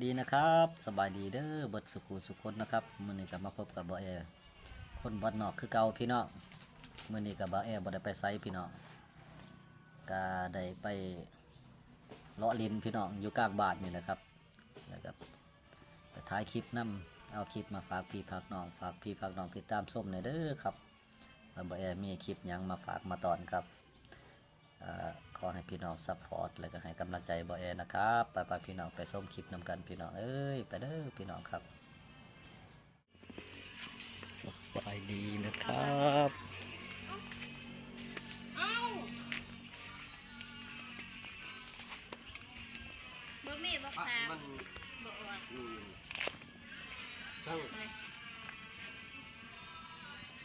ดีนะครับ สบายดีเด้อ เบิดสุขุสุคนนะครับ มื้อนี้ก็มาพบกับบ่าวแอ คนบ้านนอกคือเก่าพี่น้อง มื้อนี้ก็บ่าวแอบ่ได้ไปไสพี่น้อง ก็ได้ไปเลาะเล่นพี่น้อง อยู่กลางบ้านนี่แหละครับ แล้วก็ไปถ่ายคลิปนำ เอาคลิปมาฝากพี่ฝากน้อง ฝากพี่ฝากน้องติดตามชมแหน่เด้อครับ ว่าบ่าวแอมีคลิปหยังมาฝากมาต้อนครับ เอ่อ ขอให้พี่น้องซัปพอร์ต แล้วก็ให้กำลังใจบ่าวแอนะครับ ไปๆ พี่น้องไปชมคลิปนำกันพี่น้องเอ้ย ไปเด้อพี่น้องครับ สบายดีนะครับ เอ้า บ่มีบักขาม มัน บ่ออก อืม ทั้ง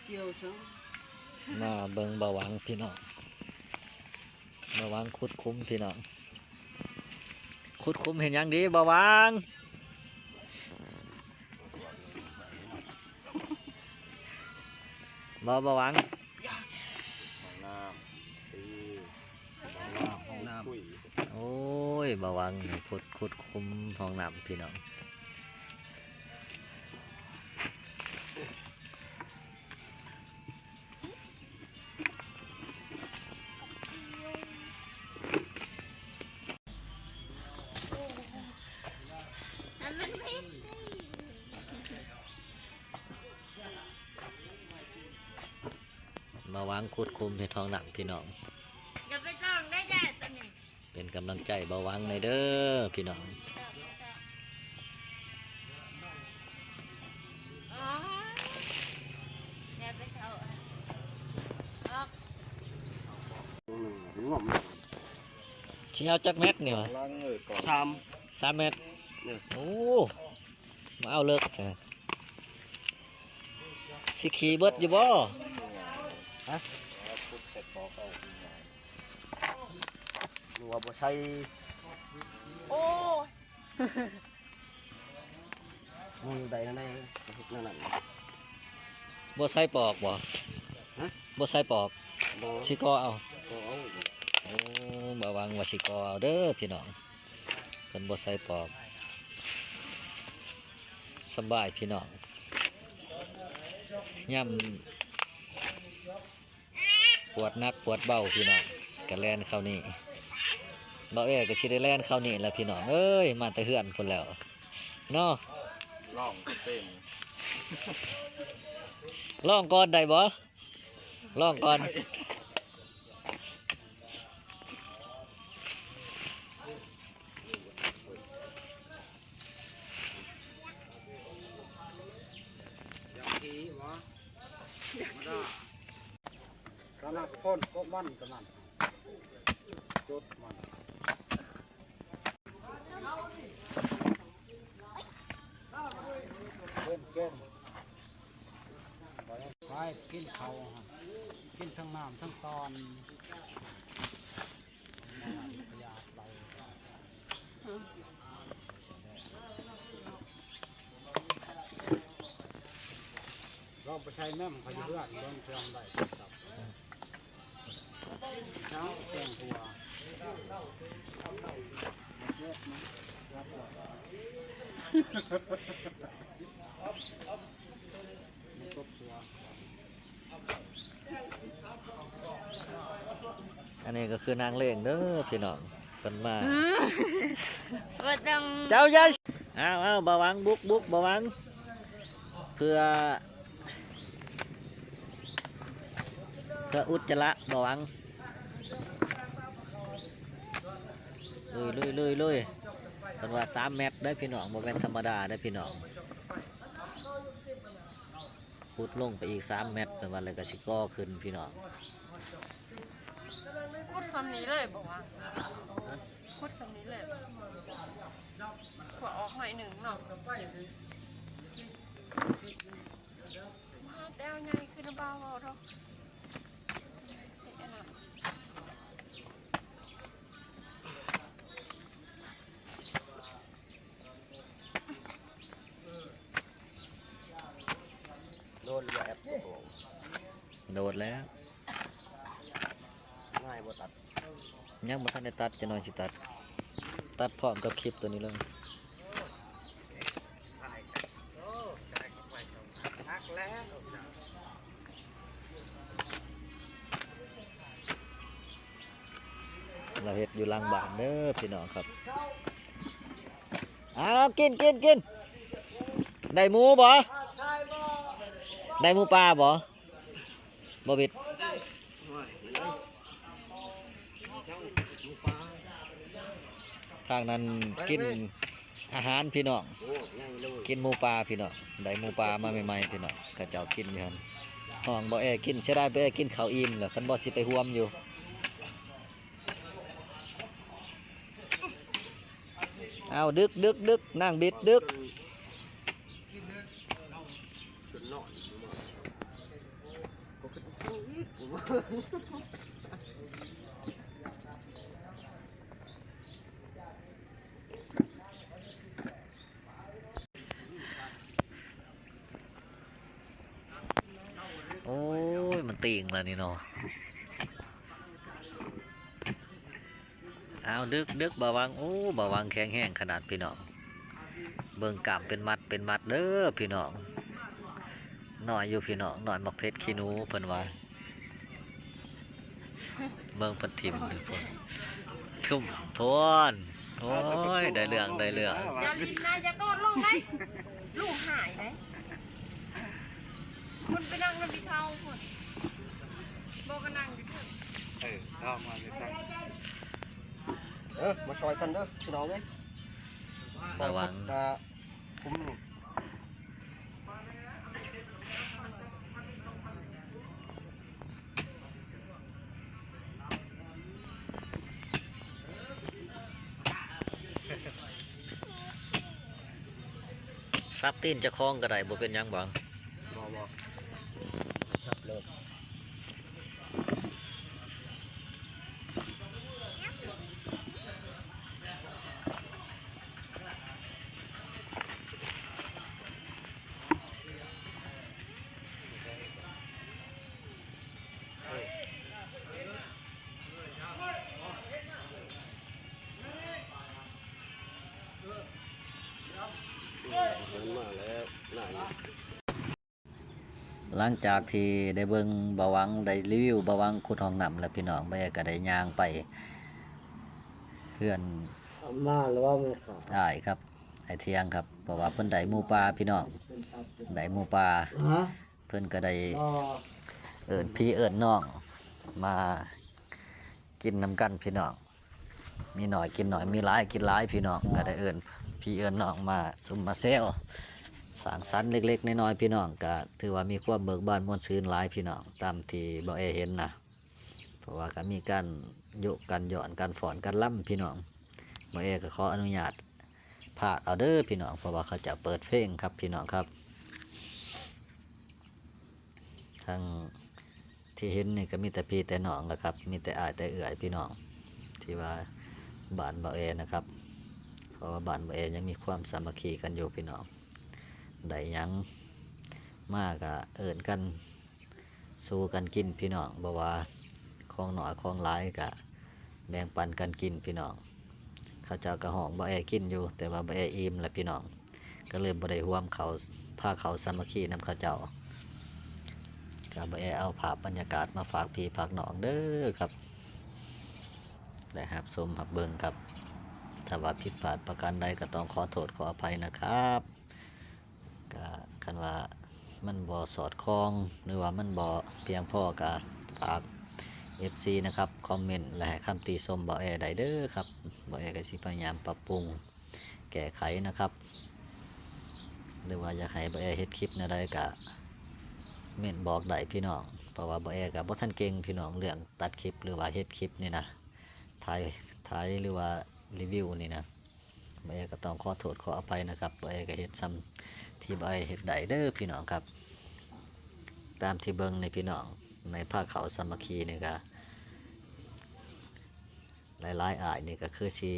เกี่ยวซัง มาเบิ่งบ่าวหวังพี่น้อง บ่าวหวังขุดขุมพี่น้อง ขุดขุมเฮ็ดหยังดีบ่าวหวัง บ่ บ่าวหวัง ห้องน้ำ ตี ห้องน้ำ ห้องน้ำ โอ้ย บ่าวหวังนี่ขุด ขุดขุมห้องน้ำพี่น้อง บ่าวหวังขุดขุมเฮ็ดห้องน้ำพี่น้อง อย่าไปต้องได้จ้ะตัวนี้ เป็นกำลังใจบ่าวหวังแหน่เด้อพี่น้อง อ๋อ อย่าไปเซาะ ออก สิเอาจักแมตรนี่หวา สาม สามแมตร โอ้ มาเอาเลิกแท้ สิขี่เบิดอยู่บ่ ฮะ หรือว่าบ่ใส่ โอ้ย มึงได้แนวใดก็เฮ็ดแนวนั้น บ่ใส่ปอกบ่ ฮะ บ่ใส่ปอก บ่ สิก่อเอา ก่อเอา โอ้ บ่าวหวังว่าสิก่อเอาเด้อพี่น้อง เพิ่นบ่ใส่ปอก สำบายพี่น้อง ยามปวดหนักปวดเบาพี่น้อง ก็แล่นเข้านี่ บ่าวแอก็สิได้แล่นเข้านี่แหละพี่น้องเอ้ย มาแต่เฮือนพุ้นแล้วเนาะ ร้องเป็น ร้องก่อนได้บ่ ลองก่อน อยากขี่บ่ อยากขี่ ตอนนั้นก็พ่นกกมันตอนนั้น จุดมัน เล่นเกม ไปกินข้าว กินทั้งน้ำทั้งตอน ลองไปใช้แม่มเขาอยู่เพื่อน ลองเชื่อมได้ เนาะ แกงหัว มาเช็ดนะ มาตบหัว อันนี้ก็คือนางเลงเด้อพี่น้อง เพิ่นมา อืม บ่ต้อง เจ้าอย่า เอา เอา บ่าวหวัง บุก บุก บ่าวหวัง เพื่อ เพื่ออุจจาระบ่าวหวัง ลุย ลุย ลุย ลุย เพิ่นว่าสามแมตรเด้อพี่น้อง บ่แม่นธรรมดาเด้อพี่น้อง ขุดลงไปอีกสามแมตร เพิ่นว่า แล้วก็สิก่อขึ้นพี่น้อง ขุดส่ำนี้เลยบ่วะ ขุดส่ำนี้เลย ขวาออกหน่อยหนึ่งเนาะ มาแต่เอาใหญ่ขึ้นเบาๆ เอาดอก เฮ็ดอันนั้น โดนแล้ว โดนแล้ว ง่ายบ่ตัด ยังบ่ทันได้ตัด จักหน่อยสิตัด ตัดพร้อมกับคลิปตัวนี้เลย ຢູ່ຫຼັງບ້ານເດີພີ່ນ້ອງຄັບ. ເອົາ ກິນ ກິນ ກິນ. ໄດ້ໝູບໍ່? ໄດ້ໝູປ່າບໍ່? ບໍ່ບິດ. ທາງນັ້ນກິນອາຫານພີ່ນ້ອງ, ກິນໝູປ່າພີ່ນ້ອງ, ໄດ້ໝູປ່າມາໃໝ່ໆພີ່ນ້ອງ, ເຂົາເຈົ້າກິນຢູ່ຫັ້ນ. ຫ້ອງບໍ່ແອກິນ, ເສຍດາຍບໍ່ແອກິນເຂົ້າອີ່ມແລ້ວ, ຄັນບໍ່ຊິໄປຮ່ວມຢູ່. ເອົາ ດຶກ ດຶກ ດຶກ ນາງບິດ ດຶກ. ໂອ້ຍ ມັນຕີງແລ້ວນີ້ເນາະ. ອ້າວ ດຶກ ດຶກ ບ່າວວັງ. ໂອ້ ບ່າວວັງແຂງແຮງຂະໜາດພີ່ນ້ອງ, ເບິ່ງກ້າມເປັນມັດເປັນມັດເດີພີ່ນ້ອງ. ນ້ອຍຢູ່ພີ່ນ້ອງ, ນ້ອຍໝາກເຜັດຂີ້ໜູເພິ່ນວ່າ. ເບິ່ງເພິ່ນຖິ້ມຢູ່ພຸ້ນ, ທຸ່ມໂພນ. ໂອ້ຍ ໄດ້ເລື່ອງ ໄດ້ເລື່ອງ. ຢ່າຫຼິ້ນນະ, ຢ່າໂຕດລົງໄດ໋, ລູກຫາຍໄດ໋. ພຸ້ນໄປນັ່ງນຳອີ່ເຖົ້າພຸ້ນ, ບໍ່ກໍນັ່ງຢູ່ເທິງ. ເອີ ເອົາມາເລີຍ. ເອີ ມາຊ່ອຍກັນເດີພີ່ນ້ອງເອີຍ. ລະວັງ ຊ່ອຍກົດ ອ່າ ຄຸ້ມນີ້. ສັບຕີນເຈົ້າຂອງກໍໄດ້ ບໍ່ເປັນຫຍັງຫວາ? ບໍ່ ບໍ່ ສັບເລີຍ. ຫຼັງຈາກທີ່ໄດ້ເບິ່ງບ່າວວັງ ໄດ້ຣີວິວບ່າວວັງຂຸດຮ່ອງນ້ຳແລ້ວພີ່ນ້ອງ, ບ່າວແອກໍໄດ້ຍ່າງໄປເຮືອນ ມາແລ້ວວ່າແມ່ຄ້າ ອ້າຍຄັບ ອ້າຍທຽງຄັບ, ເພາະວ່າເພິ່ນໄດ້ໝູປ່າພີ່ນ້ອງ, ໄດ້ໝູປ່າ. ເພິ່ນກໍໄດ້ເອີ້ນພີ່ເອີ້ນນ້ອງມາກິນນຳກັນພີ່ນ້ອງ, ມີໜ້ອຍກິນໜ້ອຍ ມີຫຼາຍກິນຫຼາຍພີ່ນ້ອງ, ກໍໄດ້ເອີ້ນພີ່ເອີ້ນນ້ອງມາຊຸມມາແຊວ ສ້າງສັນເລັກໆນ້ອຍໆພີ່ນ້ອງ, ກໍຖືວ່າມີຄວາມເບີກບານມ່ວນຊື່ນຫຼາຍພີ່ນ້ອງ ຕາມທີ່ບ່າວແອເຫັນນະ. ເພາະວ່າກໍມີການໂຍກກັນ ຍ້ອນກັນ ຟ້ອນກັນ ລຳພີ່ນ້ອງ. ບ່າວແອກໍຂໍອະນຸຍາດພາກເອົາເດີພີ່ນ້ອງ, ເພາະວ່າເຂົາເຈົ້າເປີດເພງຄັບພີ່ນ້ອງຄັບ. ທັງທີ່ເຫັນນີ້ກໍມີແຕ່ພີ່ແຕ່ນ້ອງລະຄັບ, ມີແຕ່ອ້າຍແຕ່ເອື້ອຍພີ່ນ້ອງ ທີ່ວ່າບ້ານບ່າວແອນະຄັບ. ເພາະວ່າບ້ານບ່າວແອນຍັງມີຄວາມສາມັກຄີກັນຢູ່ພີ່ນ້ອງ, ໄດ້ຫຍັງມາກໍເອີ້ນກັນ ສູ່ກັນກິນພີ່ນ້ອງ, ບໍ່ວ່າຂອງໜ້ອຍຂອງຫຼາຍກະແບ່ງປັນກັນກິນພີ່ນ້ອງ. ເຂົາເຈົ້າກະຮ້ອງບ່າວແອກິນຢູ່, ແຕ່ວ່າບ່າວແອອີ່ມແລ້ວພີ່ນ້ອງ, ກະເລີຍບໍ່ໄດ້ຮ່ວມເຂົ້າ ພາເຂົ້າສາມັກຄີນຳເຂົາເຈົ້າ. ກະບ່າວແອເອົາພາບບັນຍາກາດມາຝາກພີ່ຝາກນ້ອງເດີຄັບ, ໄດ້ຮັບຊົມຮັບເບິ່ງຄັບ. ຖ້າວ່າຜິດພາດປະການໃດກະຕ້ອງຂໍໂທດຂໍອະໄພນະຄັບ. ກະຄັນວ່າມັນບໍ່ສອດຄ່ອງ ຫຼືວ່າມັນບໍ່ພຽງພໍ ກະຝາກເອັຟຊີນະຄັບ ຄອມເມັນ ແລະ ໃຫ້ຄຳຕິຊົມບ່າວແອໄດ້ເດີຄັບ. ບ່າວແອກະຊິພະຍາຍາມປັບປຸງແກ້ໄຂນະຄັບ, ຫຼືວ່າຢາກໃຫ້ບ່າວແອເຮັດຄລິບແນວໃດກະເມັນບອກໄດ້ພີ່ນ້ອງ, ເພາະວ່າບ່າວແອກະບໍ່ທັນເກັ່ງພີ່ນ້ອງ ເລື່ອງຕັດຄລິບ ຫຼືວ່າເຮັດຄລິບນີ້ນະ, ຖ່າຍ ຖ່າຍ ຫຼືວ່າຣີວິວນີ້ນະ. ບ່າວແອກໍຕ້ອງຂໍໂທດຂໍອະໄພນະຄັບ, ບ່າວແອກໍເຮັດສ່ຳທີ່ບ່າວແອເຮັດໄດ້ເດີພີ່ນ້ອງຄັບ. ຕາມທີ່ເບິ່ງນີ້ພີ່ນ້ອງ, ໃນພາເຂົ້າສາມັກຄີນີ້ກະຫຼາຍໆອ້າຍນີ້ກະຄືຊິ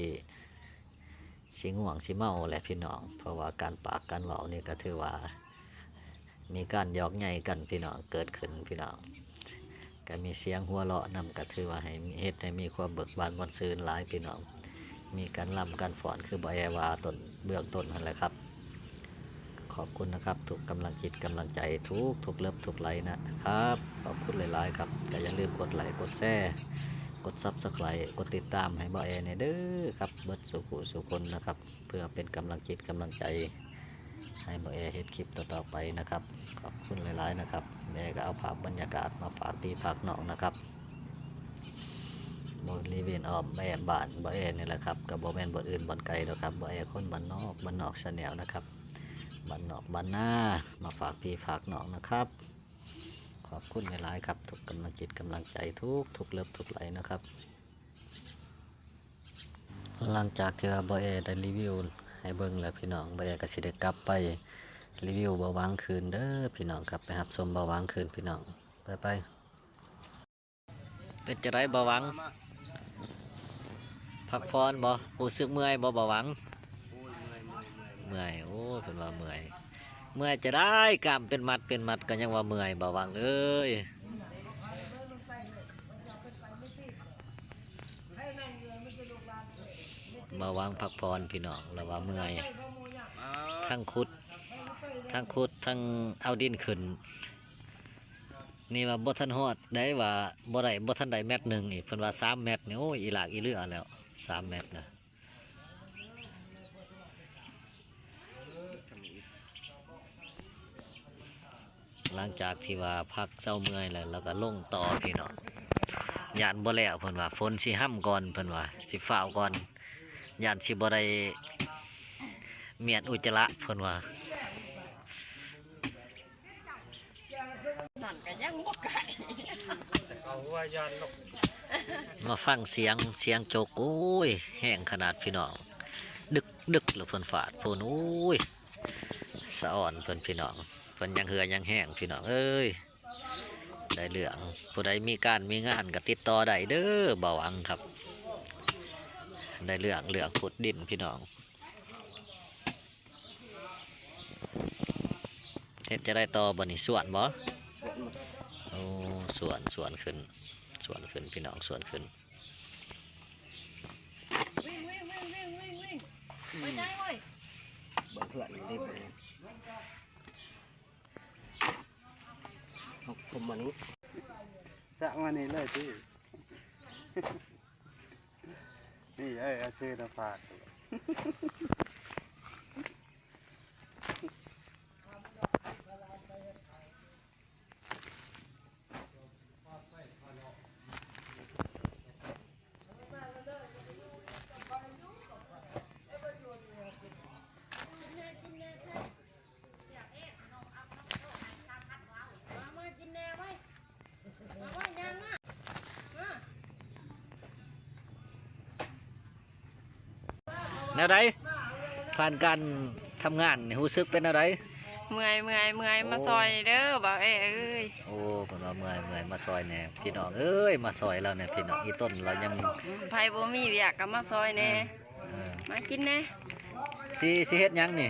ຊິງ່ວງຊິເມົາແຫຼະພີ່ນ້ອງ, ເພາະວ່າການປາກການເວົ້ານີ້ກະຖືວ່າ ມີການຫຍອກໃຍກັນພີ່ນ້ອງ ເກີດຂຶ້ນພີ່ນ້ອງ, ກະມີສຽງຫົວເລາະນຳ, ກະຖືວ່າໃຫ້ ເຮັດໃຫ້ມີຄວາມເບີກບານມ່ວນຊື່ນຫຼາຍພີ່ນ້ອງ. ມີການລຳການຟ້ອນຄືບ່າວແອວ່າຕົ້ນ ເບື້ອງຕົ້ນຫັ້ນແຫຼະຄັບ. ຂອບຄຸນນະຄັບ ທຸກກຳລັງຈິດກຳລັງໃຈ ທຸກ ທຸກເລີບທຸກໄລນະຄັບ. ຂອບຄຸນຫຼາຍໆຄັບ. ກະຢ່າລືມກົດໄລກົດແຊ ກົດ Subscribe ກົດຕິດຕາມໃຫ້ບ່າວແອແດ່ເດີຄັບ ເບິດສູ່ຜູ້ສູ່ຄົນນະຄັບ ເພື່ອເປັນກຳລັງຈິດກຳລັງໃຈໃຫ້ບ່າວແອເຮັດຄລິບຕໍ່ໆໄປນະຄັບ. ຂອບຄຸນຫຼາຍໆນະຄັບ. ບ່າວແອກໍເອົາພາບບັນຍາກາດມາຝາກພີ່ຝາກນ້ອງນະຄັບ. ບໍລິເວນອ້ອມແບບບ້ານບ່າວແອນີ້ແຫຼະຄັບ, ກໍບໍ່ແມ່ນບ່ອນອື່ນບ່ອນໄກດອກຄັບ. ບ່າວແອຄົນບ້ານນອກ, ບ້ານນອກ Channel ນະຄັບ. ບ້ານນອກບ້ານນາ ມາຝາກພີ່ຝາກນ້ອງນະຄັບ. ຂອບຄຸນຫຼາຍໆຄັບ ທຸກກຳລັງຈິດກຳລັງໃຈ ທຸກໆເລີບທຸກໄລນະຄັບ. ຫຼັງຈາກທີ່ວ່າບ່າວແອໄດ້ຣີວິວໃຫ້ເບິ່ງແລ້ວພີ່ນ້ອງ, ບ່າວແອກໍຊິໄດ້ກັບໄປຣີວິວບ່າວຫວັງຄືນເດີພີ່ນ້ອງຄັບ. ໄປຮັບຊົມບ່າວຫວັງຄືນພີ່ນ້ອງ. ໄປໆ. ເປັນຈັ່ງໃດບ່າວຫວັງ? ພັກຜ່ອນບໍ່? ຮູ້ສຶກເມື່ອຍບໍ່ບ່າວຫວັງ? ໂອ້ຍ ເມື່ອຍ ເມື່ອຍ ເມື່ອຍ. ໂອ້ຍ ເພິ່ນວ່າເມື່ອຍ. ເມື່ອຍຈັ່ງໃດ? ກ້າມເປັນມັດເປັນມັດກໍຍັງວ່າເມື່ອຍ ບ່າວຫວັງເອີຍ. ບ່າວຫວັງພັກຜ່ອນພີ່ນ້ອງ, ລາວວ່າເມື່ອຍ. ທັງຂຸດ ທັງຂຸດ ທັງເອົາດິນຂຶ້ນ. ນີ້ວ່າບໍ່ທັນຮອດໄດ໋, ວ່າບໍ່ໄດ້ ບໍ່ທັນໄດ້ແມັດໜຶ່ງອີກ, ເພິ່ນວ່າສາມແມັດນີ້. ໂອ້ຍ ອີຫຼາກອີເຫຼືອແລ້ວ ສາມແມັດນະ. ຫຼັງຈາກທີ່ວ່າພັກເຊົາເມື່ອຍແລ້ວ ລາວກໍລົງຕໍ່ພີ່ນ້ອງ. ຢ້ານບໍ່ແລ້ວ ເພິ່ນວ່າ ຝົນຊິຮຳກ່ອນ ເພິ່ນວ່າ ຊິຟ້າວກ່ອນ, ຢ້ານຊິບໍ່ໄດ້ມ້ຽນອຸດຈະລະ ເພິ່ນວ່າ. ນັ້ນກໍຍັງບໍ່ໄກ ຈະເອົາຫົວຢ້ານລົກ. ມາຟັງສຽງ ສຽງຈົກ ໂອ້ຍ ແຮງຂະໜາດພີ່ນ້ອງ, ດຶກໆ ແລ້ວເພິ່ນຟາດພຸ້ນ. ໂອ້ຍ ສະອອນເພິ່ນພີ່ນ້ອງ, ເພິ່ນຍັງເຫື່ອຍັງແຮງພີ່ນ້ອງເອີຍ. ໄດ້ເລື່ອງ ຜູ້ໃດມີການມີງານກໍຕິດຕໍ່ໄດ້ເດີ ບ່າວຫວັງຄັບ. ໄດ້ເລື່ອງ ເລື່ອງຂຸດດິນພີ່ນ້ອງ. ເຮັດຈັ່ງໃດຕໍ່ບັດນີ້? ສວນບໍ່? ສວນ. ໂອ້ ສວນ ສວນຂຶ້ນ ສວນຂຶ້ນພີ່ນ້ອງ ສວນຂຶ້ນ. ເບິ່ງເພື່ອນເດ້ ເບິ່ງ ເຮົາຖົມອັນນີ້ ສະມານີ້ເລີຍຕິ. ນີ້ເອີຍ ເອົາເຊນາຟາດ. ແນວໃດ? ຜ່ານການທຳງານນີ້ ຮູ້ສຶກເປັນແນວໃດ? ເມື່ອຍ ເມື່ອຍ ເມື່ອຍ. ໂອ້ ມາຊ່ອຍເດີ ບ່າວແອເອີຍ. ໂອ້ ເພິ່ນວ່າເມື່ອຍ ເມື່ອຍ ມາຊ່ອຍແດ່ ພີ່ນ້ອງເອີຍ. ມາຊ່ອຍລາວແດ່ ພີ່ນ້ອງ. ອີຕົ້ນລາວຍັງ ອືມ ໃຜບໍ່ມີວຽກກໍມາຊ່ອຍແດ່. ເອີ ເອີ ມາກິນແດ່. ຊິ ຊິເຮັດຫຍັງນີ້?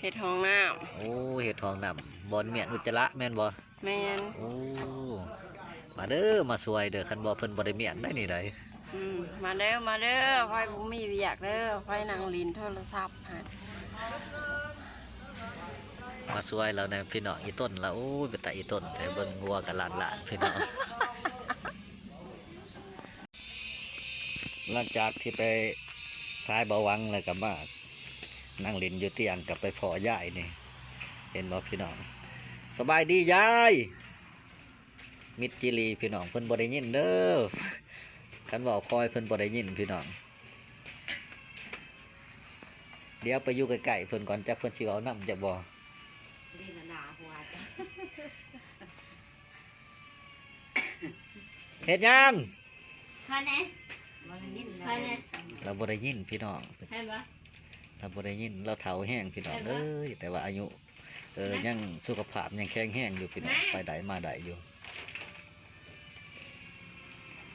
ເຮັດຫ້ອງນ້ຳ. ໂອ້ ເຮັດຫ້ອງນ້ຳ ບ່ອນມ້ຽນອຸດຈະລະແມ່ນບໍ່? ແມ່ນ. ໂອ້ ມາເດີ ມາຊ່ວຍເດີ. ຄັນບໍ່ ເພິ່ນບໍ່ໄດ້ມ້ຽນໄດ໋ນີ້ໄດ໋. ອືມ ມາເດີ ມາເດີ. ໃຜບໍ່ມີວຽກເດີ ໃຜນັ່ງຫຼິ້ນໂທລະສັບຫັ້ນ ມາຊ່ວຍລາວແດ່ ພີ່ນ້ອງ. ອີຕົ້ນລາວ ໂອ້ຍ ເປັນຕາອີຕົ້ນແທ້. ເບິ່ງງົວກໍລ້ານໆ ພີ່ນ້ອງ. ຫຼັງຈາກທີ່ໄປຖ່າຍບ່າວຫວັງແລ້ວກໍມານັ່ງຫຼິ້ນຢູ່ຕຽງ ກໍໄປພໍ້ຍາຍນີ້ ເຫັນບໍ່ພີ່ນ້ອງ? ສະບາຍດີຍາຍ. ມິດຈີ່ຫຼີພີ່ນ້ອງ ເພິ່ນບໍ່ໄດ້ຍິນເດີ. ຄັນເວົ້າຄ່ອຍເພິ່ນບໍ່ໄດ້ຍິນພີ່ນ້ອງ. ດຽວໄປຢູ່ໃກ້ໆເພິ່ນກ່ອນ ຈັກເພິ່ນຊິເວົ້ານຳຈັກບໍ່. ເຮັດຫຍັງ? ພາແດ່ ພາແດ່. ລາວບໍ່ໄດ້ຍິນພີ່ນ້ອງ ເຫັນບໍ່? ລາວບໍ່ໄດ້ຍິນ ລາວເຖົ້າແຮງພີ່ນ້ອງເອີຍ. ແຕ່ວ່າອາຍຸ ເອີ ຍັງສຸຂະພາບຍັງແຂງແຮງຢູ່ພີ່ນ້ອງ ໄປໄດ້ມາໄດ້ຢູ່.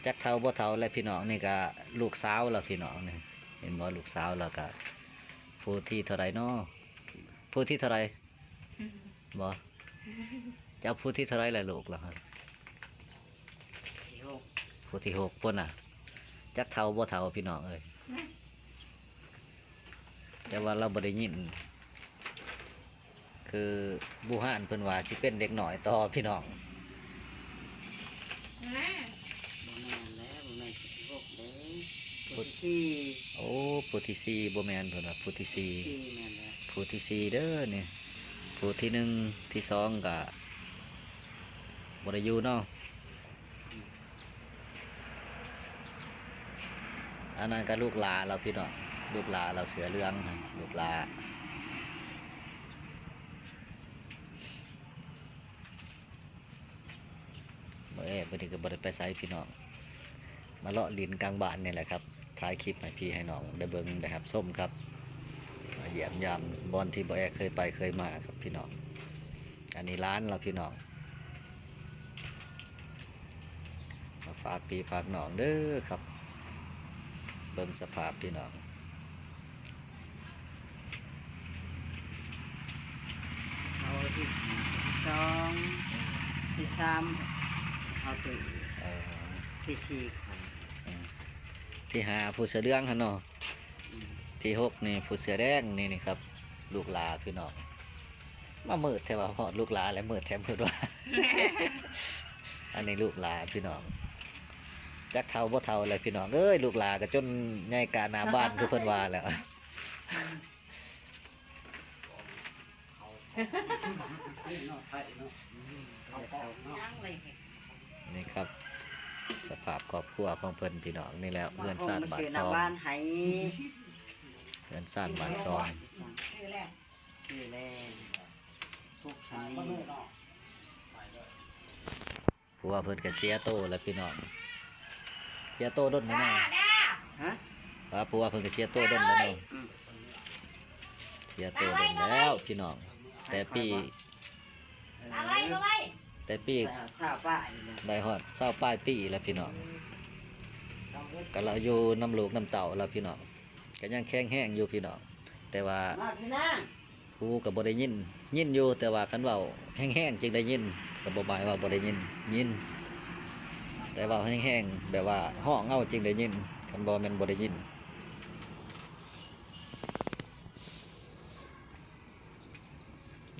ຈັກເຖົ້າບໍ່ເຖົ້າແລ້ວພີ່ນ້ອງ. ນີ້ກະລູກສາວລາວພີ່ນ້ອງນີ້ ເຫັນບໍ່? ລູກສາວລາວກະຜູ້ທີເທົ່າໃດນໍ? ຜູ້ທີເທົ່າໃດ? ບໍ່ ເຈົ້າຜູ້ທີເທົ່າໃດລະລູກລາວຫັ້ນ? ຜູ້ທີຫົກ ຜູ້ທີຫົກພຸ້ນນະ. ຈັກເຖົ້າບໍ່ເຖົ້າພີ່ນ້ອງເອີຍ. ແຕ່ວ່າລາວບໍ່ໄດ້ຍິນ ຄືບູຮານເພິ່ນວ່າຊິເປັນເດັກນ້ອຍຕໍ່ພີ່ນ້ອງ. ບໍ່ແມ່ນແລ້ວ ຜູ້ທີສີ່ ໂອ້ ຜູ້ທີສີ່ ບໍ່ແມ່ນ ເພິ່ນວ່າຜູ້ທີສີ່ ແມ່ນແລ້ວ ຜູ້ທີສີ່ເດີນີ້ ຜູ້ທີໜຶ່ງ ທີສອງກະບໍ່ໄດ້ຢູ່ເນາະ. ອັນນັ້ນກະລູກຫຼ້າລາວພີ່ນ້ອງ ລູກຫຼ້າລາວເສືອເຫຼືອງຫັ້ນ ລູກຫຼ້າ ບໍ່ແອ ມື້ນີ້ກະບໍ່ໄດ້ໄປໃສພີ່ນ້ອງ ມາເລາະຫຼິ້ນກາງບ້ານນີ້ແຫຼະຄັບ ຖ່າຍຄລິບໃຫ້ພີ່ໃຫ້ນ້ອງໄດ້ເບິ່ງໄດ້ຮັບຊົມຄັບ ມາຢ້ຽມຢາມບ່ອນທີ່ບໍ່ແອເຄີຍໄປເຄີຍມາຄັບພີ່ນ້ອງ. ອັນນີ້ຫຼານລາວພີ່ນ້ອງ ມາຝາກພີ່ຝາກນ້ອງເດີຄັບ ເບິ່ງສະພາບພີ່ນ້ອງ ເອົາທີສອງ ທີສາມ ເອົາໂຕອີກ ເອີ ທີສີ່ ທີຫ້າ ຜູ້ເສືອເຫຼືອງຫັ້ນເນາະ ອືມ ທີຫົກນີ້ຜູ້ເສືອແດງ ນີ້ ນີ້ຄັບ ລູກຫຼ້າພີ່ນ້ອງ ມາມືດແທ້ວ່າ ຮອດລູກຫຼ້າແລ້ວ ມືດແທ້ມືດວ່າ ອັນນີ້ລູກຫຼ້າພີ່ນ້ອງ ຈັກເຖົ້າບໍ່ເຖົ້າແລ້ວພີ່ນ້ອງເອີຍ ລູກຫຼ້າກະຈົນໃຫຍ່ກະໜ້າບ້ານຄືເພິ່ນວ່າແລ້ວ. ນີ້ຄັບ ສະພາບຄອບຄົວຂອງເພິ່ນພີ່ນ້ອງ ນີ້ແຫຼະເຮືອນຊານບ້ານຊ່ອງ ເຮືອນຊານບ້ານຊ່ອງ ຊື່ແລ້ວ ທຸກຊຳນີ້ ຜົວເພິ່ນກະເສຍໂຕແລ້ວພີ່ນ້ອງ ເສຍໂຕດົນແລ້ວເນາະ ຮະ ວ່າຜົວເພິ່ນກະເສຍໂຕດົນແລ້ວເນາະ ອືມ ເສຍໂຕດົນແລ້ວພີ່ນ້ອງ ແຕ່ປີ ເອີ ແຕ່ປີ ຊາວປາຍ ໄດ້ຮອດຊາວປາຍປີແລ້ວພີ່ນ້ອງ ກະລາວຢູ່ນຳລູກນຳເຕົ້າລາວພີ່ນ້ອງ ກະຍັງແຂງແຮງຢູ່ພີ່ນ້ອງ ແຕ່ວ່າ ຫູກະບໍ່ໄດ້ຍິນ ຍິນຢູ່ ແຕ່ວ່າຄັນເວົ້າແຮງໆຈຶ່ງໄດ້ຍິນ ກະບໍ່ໝາຍວ່າບໍ່ໄດ້ຍິນ ຍິນ ແຕ່ເວົ້າແຮງໆ ແບບວ່າຮ້ອງເອົາຈຶ່ງໄດ້ຍິນ ຄັນບໍ່ແມ່ນບໍ່ໄດ້ຍິນ.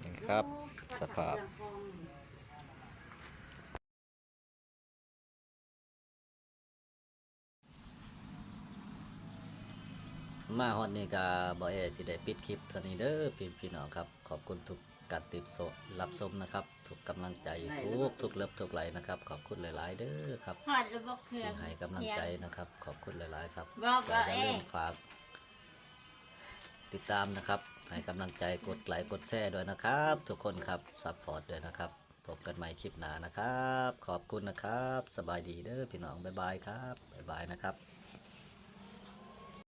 ນີ້ຄັບ ສະພາບ ມາຮອດນີ້ກະບໍ່ແອຊິໄດ້ປິດຄລິບເທົ່ານີ້ເດີພີ່ ພີ່ນ້ອງຄັບ ຂອບຄຸນທຸກການຕິດຊົມ ຮັບຊົມນະຄັບ ທຸກກຳລັງໃຈ ທຸກ ທຸກເລີບທຸກໄລນະຄັບ ຂອບຄຸນຫຼາຍໆເດີຄັບ ທີ່ໃຫ້ກຳລັງໃຈນະຄັບ ຂອບຄຸນຫຼາຍໆຄັບ ກະຢ່າລືມຝາກຕິດຕາມນະຄັບ ໃຫ້ກຳລັງໃຈ ກົດໄລກົດແຊດ້ວຍນະຄັບ ທຸກຄົນຄັບ ຊັບພອດດ້ວຍນະຄັບ ພົບກັນໃໝ່ຄລິບໜ້ານະຄັບ ຂອບຄຸນນະຄັບ ສະບາຍດີເດີພີ່ນ້ອງ ບາຍບາຍຄັບ ບາຍບາຍນະຄັບ.